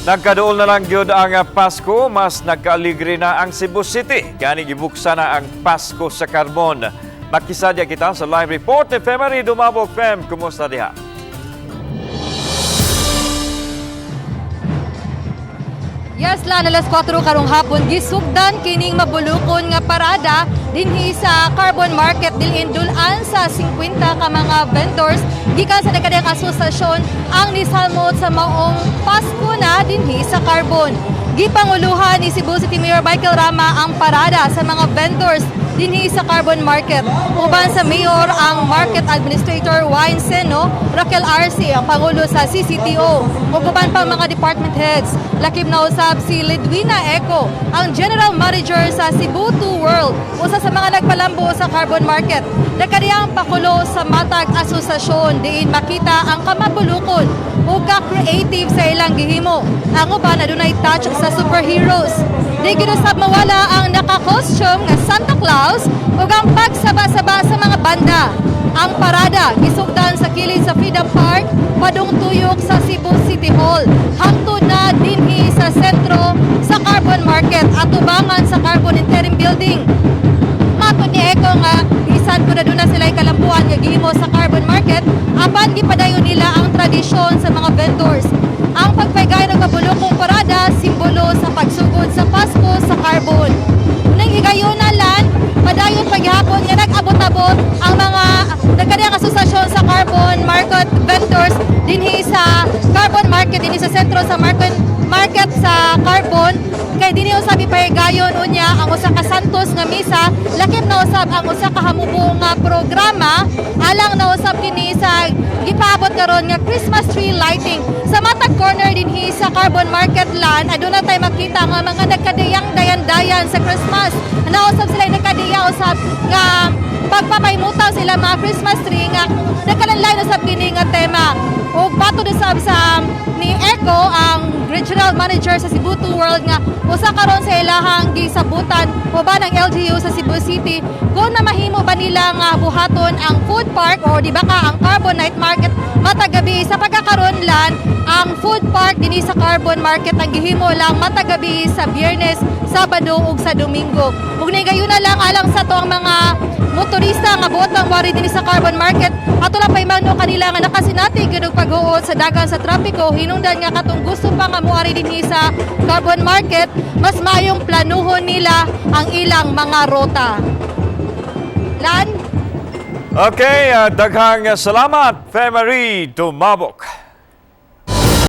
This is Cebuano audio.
Nagkaduol na lang gyud ang Pasko, mas nagkaaligre na ang Cebu City. Gani gibuksan na ang Pasko sa Carbon. Makisadya kita sa live report ni Femery Dumabok. Fem, kumusta diha? Yes, lan, alas 4 karong hapon gisugdan kining mabulukon nga parada dinhi sa Carbon Market dilin dulan sa 50 ka mga vendors gikan sa nagkadiyang asosasyon ang nisalmot sa maong Pasko na dinhi sa Carbon. Gipanguluhan ni Cebu City Mayor Michael Rama ang parada sa mga vendors dinhi sa Carbon Market. Uban sa mayor ang Market Administrator Wine Seno, Raquel Arce ang pangulo sa CCTO, ug uban pa mga department heads. Lakip na usab si Lidwina Eco, ang General Manager sa Cebu 2 World, usa sa mga nagpalambo sa Carbon Market. Nagkadiyang pakulo sa Matag Asosasyon diin makita ang kamabulukon ug ka-creative sa ilang gihimo. Ang uban adunay touch sa superheroes. Di gyud usab mawala ang naka-costume nga Santa Claus ug ang pagsaba-saba sa mga banda. Ang parada gisugdan sa kilid sa Freedom Park padung tuyok sa Cebu City Hall hangtod na dinhi sa sentro sa Carbon Market atubangan sa Carbon Interim Building. Matod ni Eco nga bisan ko na doon na sila kalambuan nga gihimo sa Carbon Market, apan gipadayon nila ang tradisyon sa mga vendors. Ang pagpaygay ng mabulokong parada, simbolo sa pagsugod sa Pasko sa Carbon. Unang higayon na lan, padayon paghapon nga nag-abot-abot ang mga nagkadiyang asosasyon sa Carbon Market vendors dinhi sa Carbon Market, dinhi sa sentro sa market sa Carbon, kay dinhi usab ipahigayon unya ang usa ka Santos nga misa, lakip na usab ang usa ka hamubo nga programa alang na usab kini sa gipaabot karon nga Christmas tree lighting sa matag corner dinhi sa Carbon Market lan. Aduna tay makita nga mga nagkadiyang dayan-dayan sa Christmas. Nausab sila nagkadiya usab nga pagpapahimutan sila mga Christmas tree nga nagkalanlay usab kini nga tema. Ug patod usab sa ni Eco, ang regional manager sa Cebu 2 World, nga usa karon sa ilahang gisabutan uban ang LGU sa Cebu City kung na mahimo ba nila nga buhaton ang food park o di ba ka ang Carbon Night Market matag gabi, sa pagkakaron lan ang food park dinhi sa Carbon Market ang gihimo lang matag gabi sa Biyernes, Sabado ug sa Domingo. Ug gayon na lang, alang sa to ang mga motorista nga buot ang wari dinhi sa Carbon Market, ato lang paimano kanila nga nakasinati gyud og paghuot sa dagan sa trapiko, hinungdan nga katong gusto pa nga moari dinhi sa Carbon Market, mas maayong planuhon nila ang ilang mga rota. Lan? Okay, daghang salamat, Femery Dumabok.